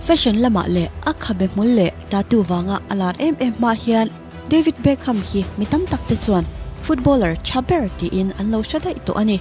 Fashion lamah leh a khabe hmul leh tattoo vanga a lar em em hma hian David Beckham hi mi tam tak te chuan footballer tha ber tiin an lo hre daih tawh a ni.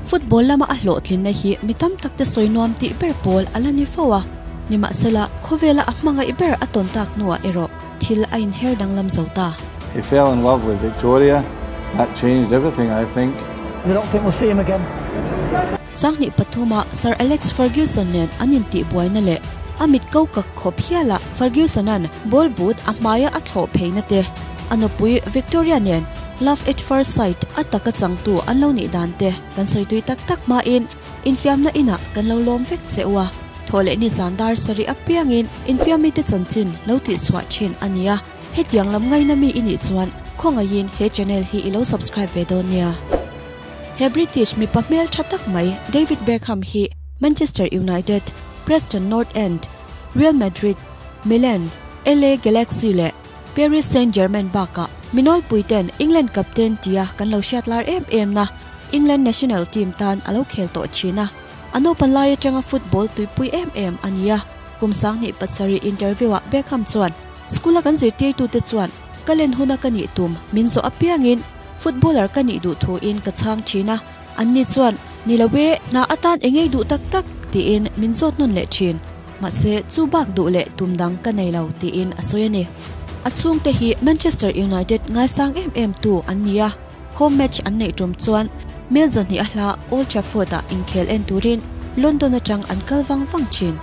Football lama a hlawhtlinna hi mi tam tak te sawi nuam tih ber pawl a la ni fo a, nimahsela khawvela a hmangaih ber a tawn tak hnuah erawh thil a inher danglam zo ta. He fell in love with Victoria, that changed everything I think. I don't think we'll see him again. 2003 a Sir Alex Ferguson nen an intihbuaina leh a mit ko kak khawp hiala Ferguson-a'n ball boot a hmaia a thlawh pheina te, a nupui Victoria nen love at first sight a taka changtu an lo nih dan te kan sawi tui tak tak hmain infiamna inah kan lo lawm vek che u a. Thawhleh ni zan dar sarih apiangin infiamite chanchin lo tihchhuah thin a ni a. Hetiang lam ngaina mi i nih chuan khawngaihin he channel hi i lo subscribe ve dawn nia. He British mipa hmel tha tak mai David Beckham hi Manchester United, Preston North End, Real Madrid, Milan, LA Galaxy leh Paris Saint-Germain bakah minawlpui ten England captain tia kan lo hriat lar em em na England national team tan a lo khel tawh thin a. A naupan lai atanga football tuipui em em a ni a. Kum 2007 interview ah Beckham chuan School a kan zirtirtute chuan ka len huna ka nih tum min zawh apiangin footballer ka nih duh thuin ka chhang thin a, anni chuan ni lo e, hna atan eng ei duh tak tak tiin min zawt nawn leh thin. Mahse chu bak duh leh tum dang ka nei lo tiin a sawi a ni. A chhungte hi Manchester United ngaisang em em tu an ni a, home match an neih tum chuan mel zahnih a hla Old Trafford ah inkhel en turin London atang an kal vang vang thin.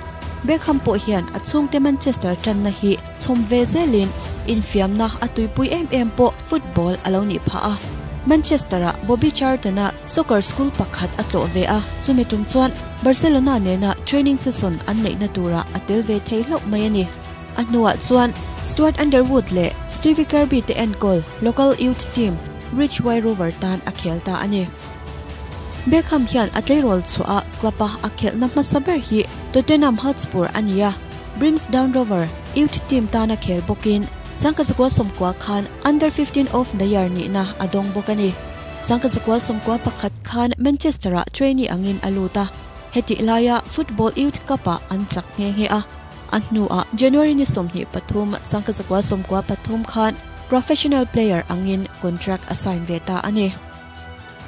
Beckham pawh hian a chhungte Manchester tanna hi chhawm ve zelin infiamna a tuipui em em pawh football a lo nih phah a. Manchester-ah Bobby Charlton-a soccer school pakhat a tlawh ve a, chumi tum chuan Barcelona nena training session an neihna turah a tel ve thei hlauh mai a ni. A hnuah chuan Stuart Underwood leh Stevie Kirby te enkawl local youth team Ridgeway Rover tan a khel ta a ni. Beckham hian a tleirawl chhuah a club-a a khelhna hmasa ber hi Tottenham Hotspur a ni a, Brimsdown Rover youth team tana khel bawkin Sangkazakua sawmkua khan Under 15 of the Year nihna a dawng bawk a ni. Sangkazakua 11 khan Manchester-ah trainee angin a lut a, hetih laia Football Youth Cup-ah an chak nghe nghe a. A hnuah January ni 23, 1993 khan professional player angin contract a sign ve ta a ni.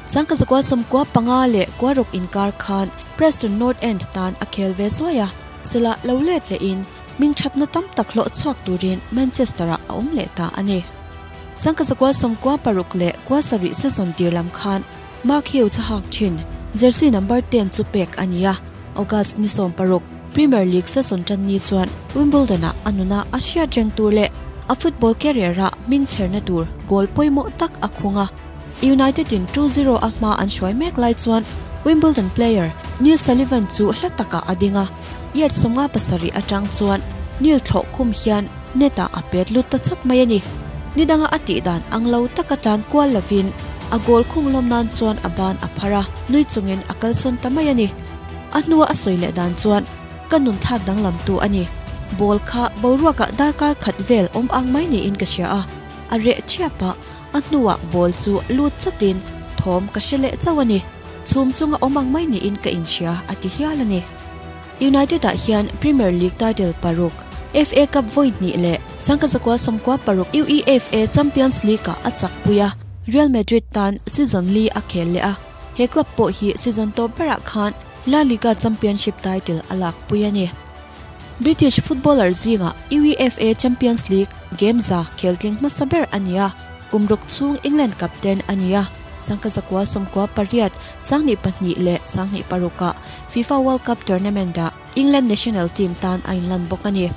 1995 leh kuaruk inkar khan Preston North End tan a khel ve zuai a, chila lo let lehin ming thatna tam tak hlawh chhuak turin Manchester-ah a awm leh ta a ni. 1996 leh 70 season tir lam khan Mark Hughes a hak thin jersey number 10 chu pek a ni a, August ni 16 Premier League season tan ni chuan Wimbledon-ah a nuna a hriat reng tur leh a football career-ah hming chherna tur goal pawimawh tak a khung a. United in 2-0 a hma an hruai mek lai chuan Wimbledon player Neil Sullivan chu hla takah a ding a, yard 57 atang chuan Neil thlawh khum hian net-ah a pet lut ta chat mai a ni. Ni danga a tih dan ang lo taka tlan kual lovin a goal khung lawm nan chuan a ban a phar a, nui chungin a kalsawn ta mai a ni. A hnua a sawi leh dan chuan ka nun thlak danglam tu a ni. Ball kha boruakah darkar khat vel awm ang mai niin ka hria a, a reh thiap a, a hnuah ball chu lut chatin thawm ka hre leh chauh a ni. Chhum chunga awm ang mai niin ka inhria a ti hial a ni. United ah hian Premier League title paruk, FA Cup vawi hnih leh 1996 UEFA Champions League ah a chak pui a, Real Madrid tan season li a khel leh a, he club pawh hi season tawp berah khan La Liga Championship title a lak pui a ni. British footballer zingah UEFA Champions League game za khel tling hmasa ber a ni a, kum ruk chhung England captain a ni a, 1998, 2002 leh 2006 ah FIFA World Cup tournament ah England national team tan a inlan bawk a ni.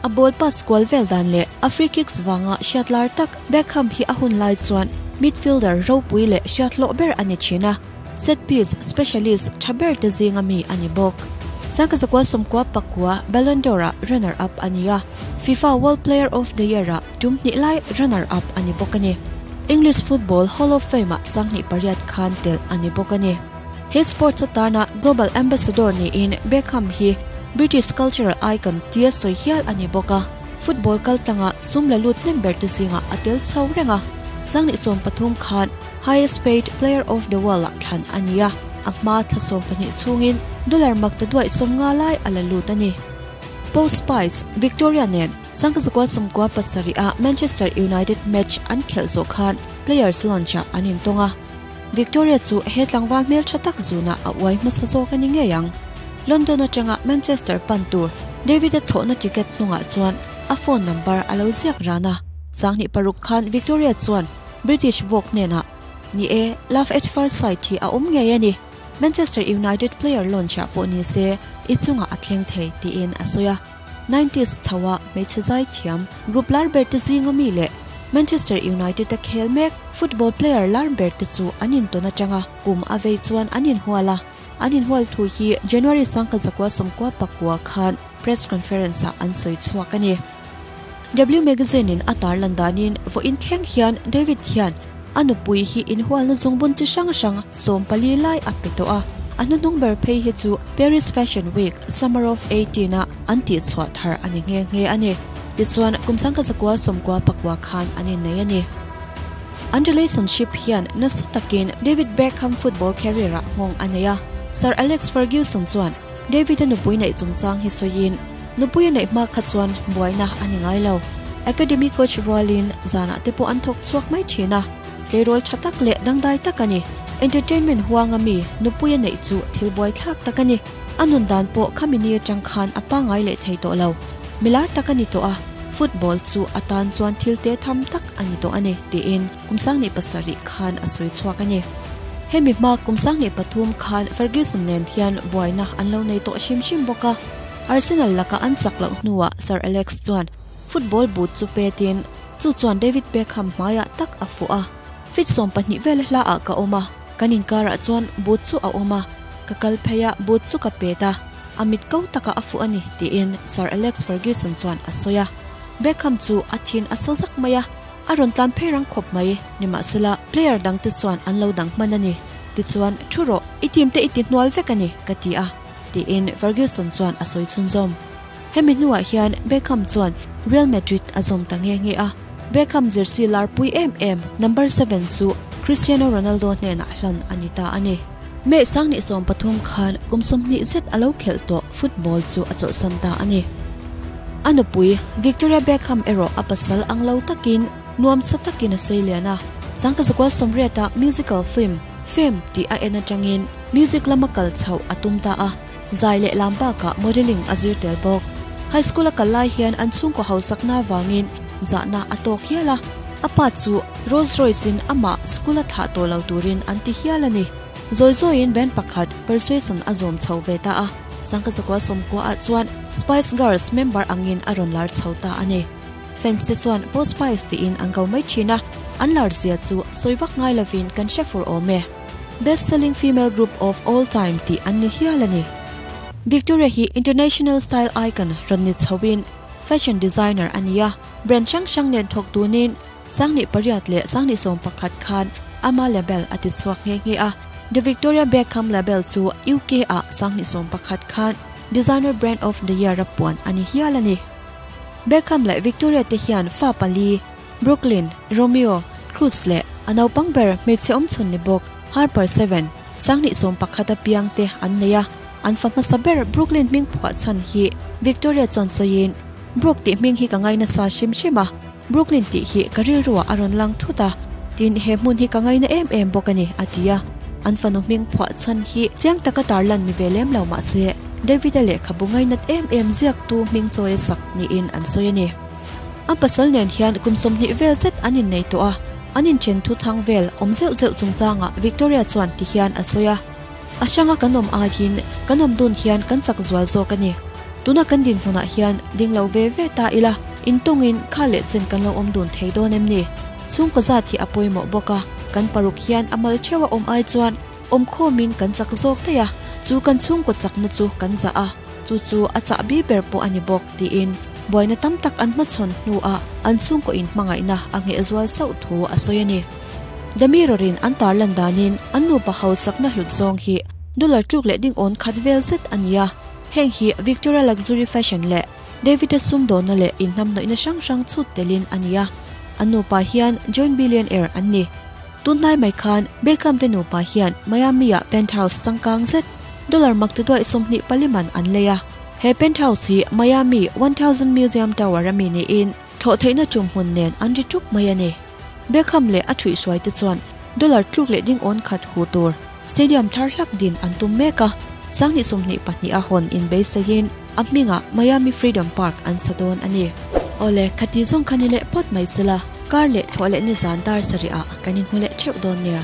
A ball pass kual vel dan leh a free kicks vanga hriat lar tak Beckham hi a hun lai chuan midfielder ropui leh hriat hlawh ber a ni thin a, set piece specialist tha ber te zinga mi a ni bawk. 1999 Ballon d'Or ah runner up a ni a, FIFA World Player of the Year ah tum hnih lai runner up a ni bawk a ni. English Football Hall of Fame ah 2008 khan tel a ni bawk a ni. He sports atana global ambassador niin Beckham hi British cultural icon tia sawi hial a ni bawk a, football kal tanga sum la lut hnem ber te zingah a tel chho reng a. 2013 khan highest paid player of the world ah thlan a ni a, a hma thla 12 chhungin dollar mak ta duai 50 lai a la lut a ni. Posh Spice, Victoria nen 1997 a Manchester United match an khelh zawh khan Players Lounge ah an intawng a. Victoria chu he tlangval hmeltha tak zunah a uai hmasa zawk a ni ngei ang. London atanga Manchester pan tur David-a thlawhna ticket hnungah chuan a phone number a lo ziak ran a. 2006 khan Victoria chuan British Vogue hnenah, Ni e, love at first sight hi a awm ngei a ni. Manchester United player launch ah pawh ni se i chungah a thleng thei, tiin a sawi a. Nineties chhoa hmeichhe zaithiam group lar ber te zinga mi leh Manchester United a khel mek football player lar ber te chu an intawn atanga kum a vei chuan an inhual a. An inhual thu hi January 1994 khan press conference ah an sawi chhuak a ni. W Magazine in a tarlan danin vawiin thleng hian David hian a nupui hi inhualna zungbun chi hrang hrang 14 lai a pe tawh a, a hnuhnung ber phei hi chu Paris Fashion Week Summer of 18 a an tihchhuah thar a ni nghe nghe a ni. Tichuan kum 1994 khan an innei a ni. An relationship hian nasa takin David Beckham football career ah nghawng a nei a, Sir Alex Ferguson chuan David-a nupui neih chungchang hi sawiin, Nupui a neih hma kha chuan buaina a ni ngai lo. Academy coach rualin zanah te pawh an thawk chhuak mai thin a, tleirawl tha tak leh dangdai tak a ni. Entertainment huanga mi nupui a neih chu thil buaithlak tak a ni. A nun dan pawh khami ni atang khan a pangai leh thei tawh lo. Milar tak a ni tawh a, football chu a tan chuan thil te tham tak a ni tawh a ni, tiin kum 2007 khan a sawi chhuak a ni. Hemi hma kum 2003 khan Ferguson nen hian buaina an lo nei tawh hrim hrim bawk a. Arsenal laka an chak loh hnuah Sir Alex chuan football boot chu petin chu chuan David Beckham hmaiah tak a fuh a. Feet 12 vel hla ah ka awm a, kan inkarah chuan boot chu a awm a, ka kal phei a boot chu ka pet a, a mit ko takah a fuh a ni, tiin Sir Alex Ferguson chuan a sawi a. Beckham chu a thin a sa zak mai a, a rawn tlan phei rang khawp mai. Nimahsela, player dangte chuan an lo dang hman a ni. Tichuan, Thu rawh, i team te i ti hnual vek a ni, ka ti a. Tiin Ferguson chuan a sawi chhunzawm. Hemi hnuah hian Beckham chuan Real Madrid a zawm ta nge nge a, Beckham jersey larpui em em number seven chu Cristiano Ronaldo hnenah hlan a ni ta a ni. May 2013 khan kum 20 zet a lo khelh tawh football chu a chawlhsan ta a ni. A nupui Victoria Beckham erawh a pasal ang lo takin nuamsa takin a sei lian a, 1980 a musical film Fame tih a en atangin Music lama kal chhoh a tum ta a, zai leh lam bakah modelling a zir tel bawk. High school a kal lai hian an chhungkaw hausakna avangin zahna a tawk hial a, a pa chu Rolls Royce in amah school a thlah tawh lo turin an ti hial a ni. Zawi zawiin band pakhat Persuasion a zawm chho ve ta a, 1990 ah chuan Spice Girls member angin a rawn lar chho ta a ni. Fans te chuan Posh Spice tiin an ko mai thin a, an lar zia chu sawi vak ngai lovin kan hre fur awm e. Best Selling Female Group of All Time tih an ni hial a ni. Victoria hi international style icon rawn ni chhoin fashion designer a ni a, brand hrang hrang nen thawk tunin 2008 leh 2011 khan ama label a ti chhuak nghe nghe a. The Victoria Beckham label chu UK ah 2011 khan Designer Brand of the Year a puan a ni hial a ni. Beckham leh Victoria te hian fa pali, Brooklyn, Romeo, Cruz leh a naupang ber hmeichhe awmchhun ni bawk Harper Seven, 2011 a piang te an nei a, an fa hmasa ber Brooklyn hming phuah chhan hi Victoria chuan sawiin, Brooke tih hming hi ka ngai nasa hrim hrim a, Brooklyn tih hi ka rilruah a rawn lang thut a, tin he hmun hi ka ngaina em em bawk a ni, a ti a. An fanu hming phuah chhan hi chiang taka tarlan ni ve lem lo mahse David-a lehkhabu ngainat em em ziaktu hming chawi a sak niin an sawi a ni. A pasal nen hian kum 20 vel zet an innei tawh a, an inchen thu thang vel awm zeuh zeuh chungchangah Victoria chuan ti hian a sawi a, A hranga kan awm aiin kan awm dun hian kan chak zual zawk a ni. Tuna kan dinhmunah hian ding lo ve ve ta ila, intawngin kha leh chen kan lo awm dun thei dawn em ni? Chhungkaw zat hi a pawimawh bawk a, kan paruk hian a mal theuh a awm ai chuan awm khawmin kan chak zawk daih a, chu kan chhungkaw chakna chu kan zah a. Chu chu a chahbi ber pawh a ni bawk, tiin buaina tam tak an hmachhawn hnuah an chhungkaw inhmangaihna a ngheh zual sauh thu a sawi a ni. The Mirror-in an tarlan danin an nupa hausakna hlut zawng hi dollar tluk leh dingawn khat vel zet a ni a, heng hi Victoria Luxury Fashion leh David-a sumdawnna leh inhnamhnawihna hrang hrang chhut telin a ni a, an nupa hian joint billionaire an ni. Tunhnai mai khan Beckham te nupa hian Miami-ah penthouse changkang zet dollar mak ti duaih 24 man an lei a. He penthouse hi Miami 1000 Museum Tower a mi niin thlawhtheihna ṭumhmun nen an ri ṭup mai a ni. Beckham leh a ṭhuihhruai te chuan dollar tluk leh ding awn khat hu tur stadium thar hlak din an tum mek a, 2022 a hawn inbeisaiin a hmingah Miami Freedom Park an sa dawn a ni. Awle, khati zawng kha ni leh phawt mai sela, kar leh thawh leh nizan dar sarih ah kan inhmu leh theuh dawn nia.